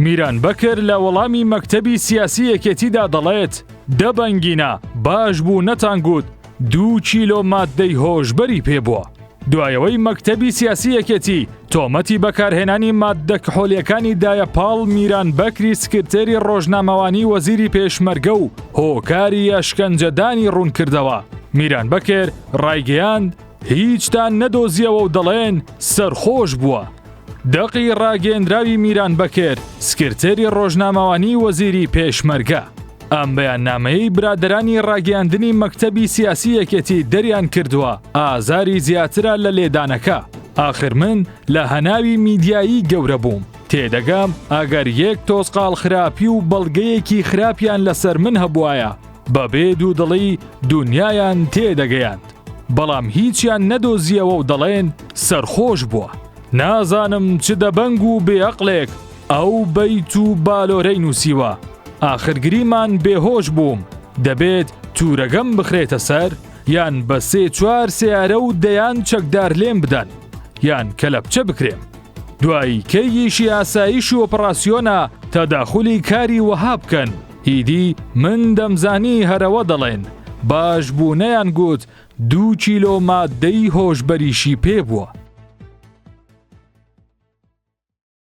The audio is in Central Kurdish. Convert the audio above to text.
میران بەکر لە وەڵامی مەکتەبی سیاسی یەکێتیدا دەڵێت، دەبەنگینە، باش بوو نەتانگوت دوو کیلۆ ماددەی هۆشبەری پێبووە. دوایەوەی مەکتەبی سیاسی یەکێتی تۆمەتی بەکارهێنانی ماددە کحۆلیەکانی دایە پاڵ میران بەکری سکرتێری ڕۆژنامەوانی وەزیری پێشمەرگە و هۆکاری ئەشکەنجەدانی ڕوونکردەوە. میران بەکر ڕایگەیاند، هیچتان نەدۆزیەوە و دەڵێن سەرخۆش بووە. دەقی ڕاگەیەندراوی میران بەکر، سکرتێری ڕۆژنامەوانی وەزیری پێشمەرگە. ئەم بەیاننامەیەی برادەرانی ڕاگەیاندنی مەکتەبی سیاسی یەکێتی دەریان کردووە ئازاری زیاترە لە لێدانەکە. ئاخر من لە هەناوی میدیایی گەورە بووم، تێدەگەم ئەگەر یەک تۆزقاڵ خراپی و بەڵگەیەکی خراپیان لەسەر من هەبوایە بەبێ دوودڵی دونیایان تێدەگەیاند. بەڵام هیچیان نەدۆزیەوە و دەڵێن سەرخۆش بووە. نازانم چ دەبەنگ و بێئەقلێک ئەو بەیت و بالۆرەی نووسیوە. ئاخر گریمان بێهۆش بووم، دەبێت تورەگەم بخرێتە سەر یان بە سێ چوار سەیارە و دەیان چەکدار لێم بدەن یان کەلەپچە بکرێم. دوایی کەی ئیشی ئاسایش و ئۆپڕاسیۆنە تەداخولی کاری وەها بکەن؟ ئیدی من دەمزانی هەرەوە دەڵێن باش بوو نەیان گوت دوو کیلۆ ماددەی هۆشبەریشی پێ بووە.